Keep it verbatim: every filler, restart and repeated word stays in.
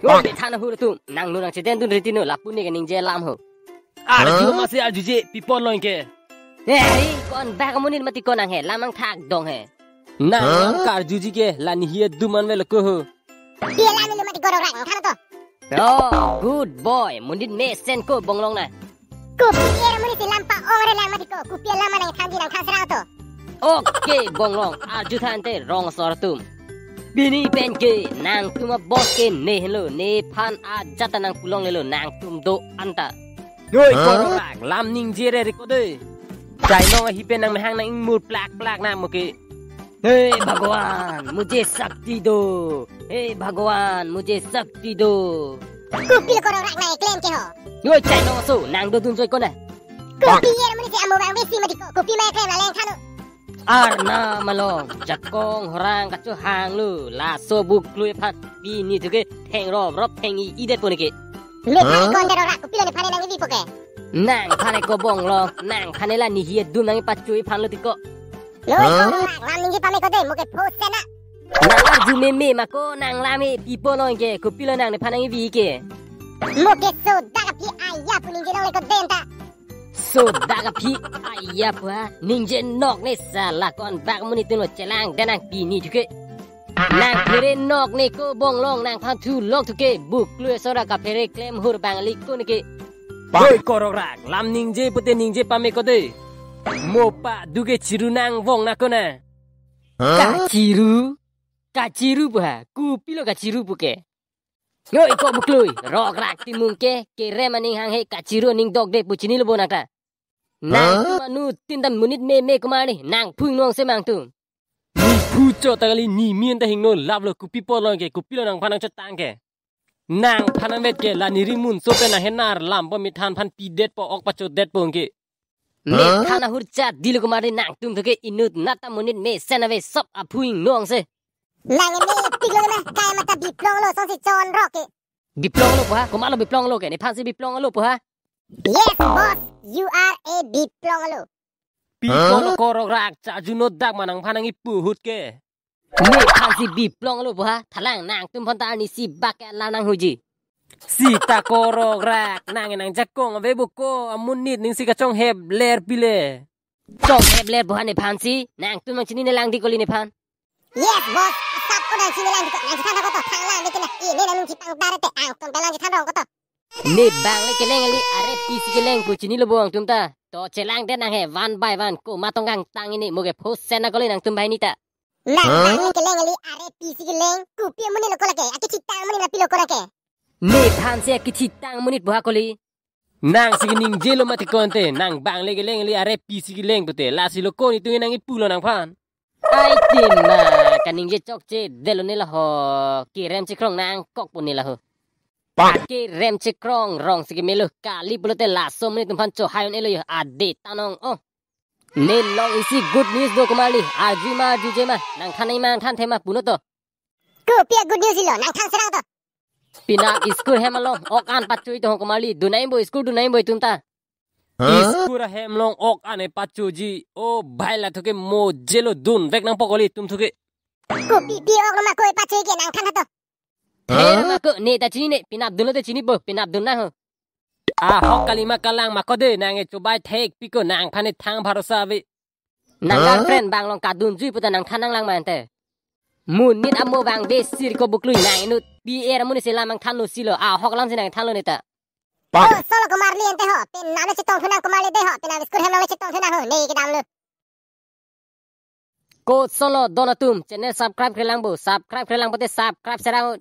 Ko methan ahur atum, nangno nangchedendun ritino, lapu ne kaningje alam ho. Arju masi arjuje, pi apotlo anke. Hei, ko-an bak amonit mati ko nang he, lam nangthak dong he. Nang karjuji ke, la nehi adum an avelo ko ho. Pi alam nilo mati ko rokrak, nangthan to. Oh, good boy, monit mesen ko Bonglong na. Kopi er amonit si lam pa-ong re lang mati ko, kopi alam nangthanji nangthan serang to. Okay, Bonglong, arju tha ante rong asor atum. Pini pen ke, nangtum a-boss ke ne henlo, nephan ajat ta nangpu longlelo, nangtum do-an ta. Noi ko rokrak, lam ningje re ri ko de. Chainong ahi pen nangmahang nang-ingmur plak plak na mo ke. हे भगवान, मुझे शक्ति दो। हे भगवान, मुझे शक्ति दो। Kopilo ko rokrak nang keklem ke ho. Noi chainong aso, nang dodun joi ko na. Kopi er amonit si amo bang besi mati ko, kopi ma keklem la leng thanu. Arnam along, jakong horang kachohanglo, laso buklui aphan pini thu ke thengrop rop theng-i-i detpo ne ke. Nephan kon de rokrak, kopilo nephan nang ivi po ke. Nangphan ko Bonglong, nangphan la nehi adum nangpachui aphan lo ti ko. Noi ko rokrak, lam ningje pame ko de, mo ke phos sena. Nang arju meme ma ko, nang lam e pi apotlo anke, kopilo nang nephan nang ivi ke. Mo ke sodak aphi aya pu ningje longle ko de anta. Sodak aphi aya pu ha, ningje nok ne sala, ko-an bak amonit atumlo, chelang det nang pini thu ke. Nang phere nok ne ko Bonglong, nangphan thu lok thu ke, buklui asor kaphere klem hur bang liko ne ke. Noi ko rokrak, lam ningje pute ningje pame ko de. Mo pa du ke chiru nang vong na ko na. Kachiru? Kachiru pu ha, kopilo kachiru pu ke. Noi ko buklui, rokrak timung ke, kerem aning hanghe kachiru aning dokde pu chinilo bo nang ta. Nangtum anuttin ta monit meme komarli, nangphu ingno-ong se ma nangtum. Ne phu chot ta kali, ne min ta hingno laplo, kopi apotlo anke, kopilo nangphan nangchotang ke. Nangphan nangvet ke la neri munso pen nang henar lam po, methan aphan pidetpo, ok pachodetpo anke. Methan ahur chat dilo komarli, nangtum thu ke inut nat ta monit mesen ave, sop aphu ingno-ong se. Nang ne tik lo na, kai mata biplong lo, song si chon rok ke. Biplong lo pu ha, komatlo biplong lo ke, nephan si biplong lo pu ha. Yes, boss, you are a biplong lo. Pi apotlo ko rokrak, charju no dak ma nangphan nang ipu ahut ke. Nephan si biplong lo pu ha, thalang nangtum aphan ta arnisi bak ke alam nang huji. Sita ko rokrak, nang nang jakong ave bo ko, amonit ning si kachonghep ler pile. Chonghep ler pu ha nephan si, nangtum nang chinine lang di kali nephan. Yes, boss. Asap ko nang chinine lang di ko, nang chethan ko to, thang lang di kena. I, ne nang nung chipang dare te, angtum pen lang chethan rong ko to. Ne bang le keleng kali, are pisi keleng pu chinilo bo nangtum ta. To chelang det nang he, one by one, komat tong kangtang ini, mo ke phos sena kali nangtum banghini ta. Nang bang le keleng kali, are pisi keleng, kopi amonit lo ko lake, akechitang amonit lapilo ko lake. Nephan si akechitang amonit pu ha kali. Nang si keningjelo mati ko ante, nang bang le keleng kali, are pisi keleng pute, lasi lo ko netum nang ipulo nangphan. Ai tim ma, kaningje chokche detlo ne la ho, kerem chekrong nangkokpo ne la ho. Pak. Kerem chekrong rong si kemelo, kali pulote laso amonit atum aphan chohai un-elo yo, ade tanong o. Ne long isi good news do komarli, arju ma arjuje ma, nangthan nang ma nangthanthe ma pu no to. Kopi a-good news lo, nangthan serang to. Penap school hem along ok an pachui to ho komarli, dun nang bo school, dun nang bo itum ta. Huh? School ahem along ok an e pachuji, o bhai la thu ke mo jelo dunvek nangpo kali itum thu ke. Kopi pi ok lo ma ko e pachui ke, nangthan to. Huh? He ma ko, ne ta chinine, penap dunlo te chinipo, penap dun nang ho. Ahok kali ma kalang ma ko de, nang e chobai thekpi ko, nangphan e thang bharosa ave. Nang, huh? Girlfriend bang along kadunjui puta nangthan nang lang ma ante. Monit amo bang besi ri ko buklui, nang inut. Pi er amonit si lam nangthanlo si lo, ahok lam si nangthanlo ne ta. Pak. Kosonlo komarli ante ho, penap le chetong thu nang komarli de ho, penap school hem along le chetong thu nang ho, ne kedam lo. Kosonlo don atum, channel subscribe kre lang bo, subscribe kre lang pote subscribe serang ho.